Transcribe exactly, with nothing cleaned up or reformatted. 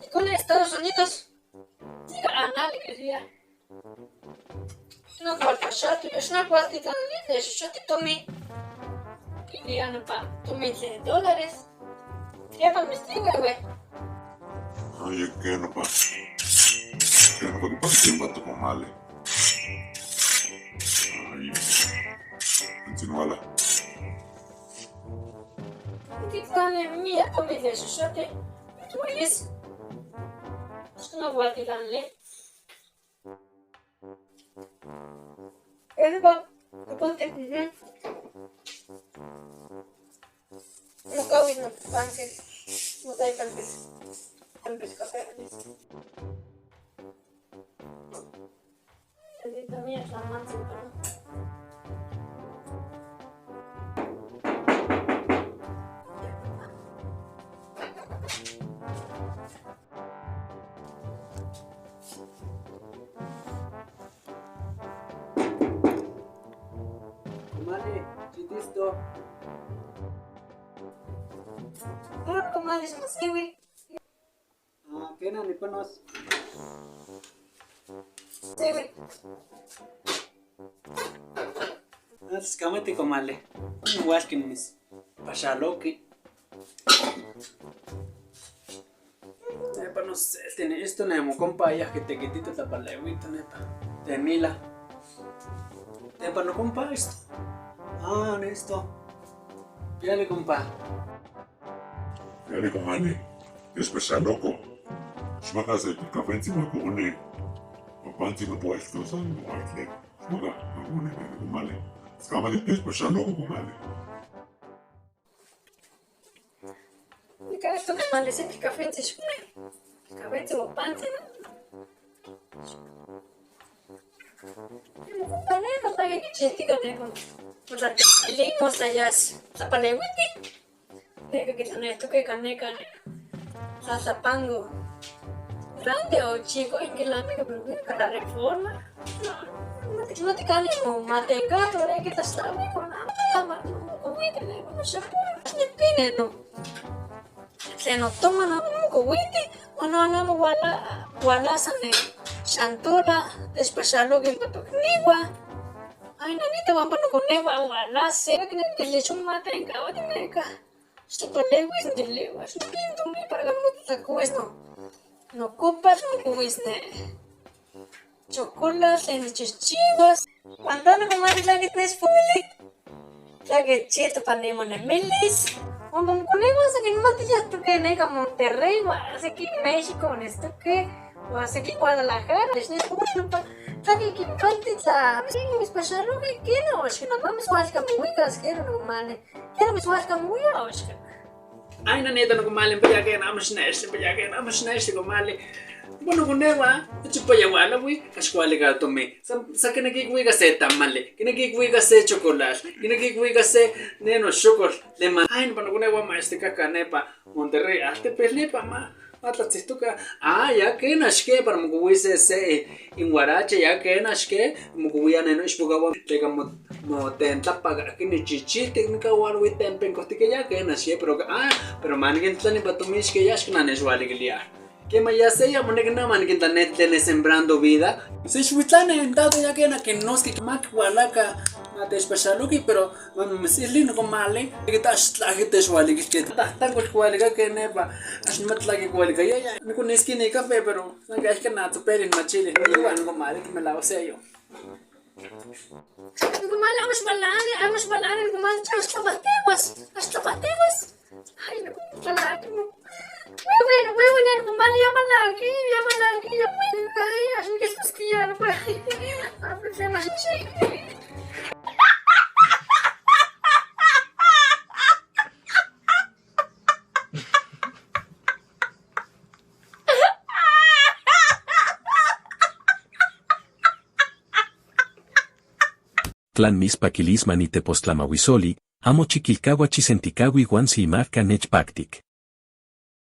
Y con Estados Unidos, diga, a nadie quería. No falta shot, es una cuartita linda, es shot y Tommy. Querían pa Tommy de dólares. Ya no me diga, güey. Oye, ¿qué no pasa? ¿Qué no pasa? ¿Qué pasa? ¿Qué pasa? ¿Qué pasa? Ay, continúala. Digo, mira, Tommy de su shot. Pues, es una cuartita linda. Eva, apunte. No kawis no panse. No hay panse. Panse café. También es la mansa, ¿no? Comadre, chitisto. Ah, comadre, no sé, güey. Ah, ¿qué no, ni panos? Sí, güey. Ah, escámate, comadre. Igual que mis pachaloque. Epa, no sé, tiene esto, nemo, compa, ya que te quitito la palewita, nepa. Te mila. Epa, no, compa, esto. Ah, listo. Pídale, compa. Pídale, compa, ne. Especial loco. Shmaka se tu café encima con un, eh, panty no puedes, no sabes, no puedes, ne. Shmaka, no, compa, ne. Escámate, especial loco, compa, ne. Nika, esto no male, se pica frente, pica frente, o panza, ¿no? Panero, está bien, chiste, con el, con la, el hijo, está ya, está para el, digo que tiene esto que cane, cane, salsa pango. Grande o chico, en que la amiga, pero mira, cada reforma. No te, no te cambia como mate, gato, ¿eh? Que te está bien, con la mano, como que le, no se puede, ni pine, no. Se nos toma la mano, como que, o no, no, wala, wala, sane, shantola, despachalo, que no toque, ni gua. Ay, nanita, vamos, no, con eva, wala, se, que le echo un mate, en cabo, de meca. Stapalewis, ndilewis, pinto mi para no te cuesta. No copas, no cuisne. Chocolate, en chichivas. Cuando no comas la que te es público. La que chito para nemo ne milis. Cuando con eva se que no te ya tu que nega Monterrey, va, así que México, en esto que, o así que Guadalajara, es bueno, pa, la que que falta, sí, mis pasaron que quiero, o si no vamos a que muy casquero, no male. Quiero mis guas que muy, o sea. Ay, nanita, no, comadre, pa ya que nada más nesh, pa ya que nada más nesh, comadre. Bueno, con eva, echo pa ya wala, güey, cascuale gato me. Sa, sa que ne que güey, gase tamale, que ne que güey, gase chocolate, que ne que güey, gase neno chocolate, le ma. Ay, no, pa no con eva, ma, este caca, nepa, Monterrey, hasta pelepa, ma. Matla tsituka, ah, ya que nashke, para mukuwi se, se, eh, en guarache, ya que nashke, mukuwi aneno ishpugawa, pega mo, mo tenta paga, que ni chichi, técnica, wal, wi, tempen, costique, ya que nashke, pero, ah, pero man, que tlani, patumishke, ya, shkna, neshwali, que liar. Que ma ya se, ya, mone, que na, man, que tane, tene, sembrando vida. Se, shwitlane, dado, ya que na, que nos, que mak, walaka, ma te, shpashaluki, pero, Mami, me sirve no, comadre. Que ta, ta, que te suali, que ta, ta, cual, cual, que ne pa. As no me la que cual, que ya, ya. No con esquina y café, pero no que es que nada, tu peri, machile. Yo, bueno, comadre, que me la, o sea, yo. Comadre, vamos a bailar, vamos a bailar, comadre, hasta bateguas, hasta bateguas. Ay, no, comadre, no. Muy bueno, muy bueno, comadre, llámala aquí, llámala aquí, ya puede, ay, así que estás que ya no puede. Ay, pues, ya no sé. Tlan mis pakilis manitepos tlamawisoli, amo chikilkawa chisentikawi wan silmarka nechpaktik.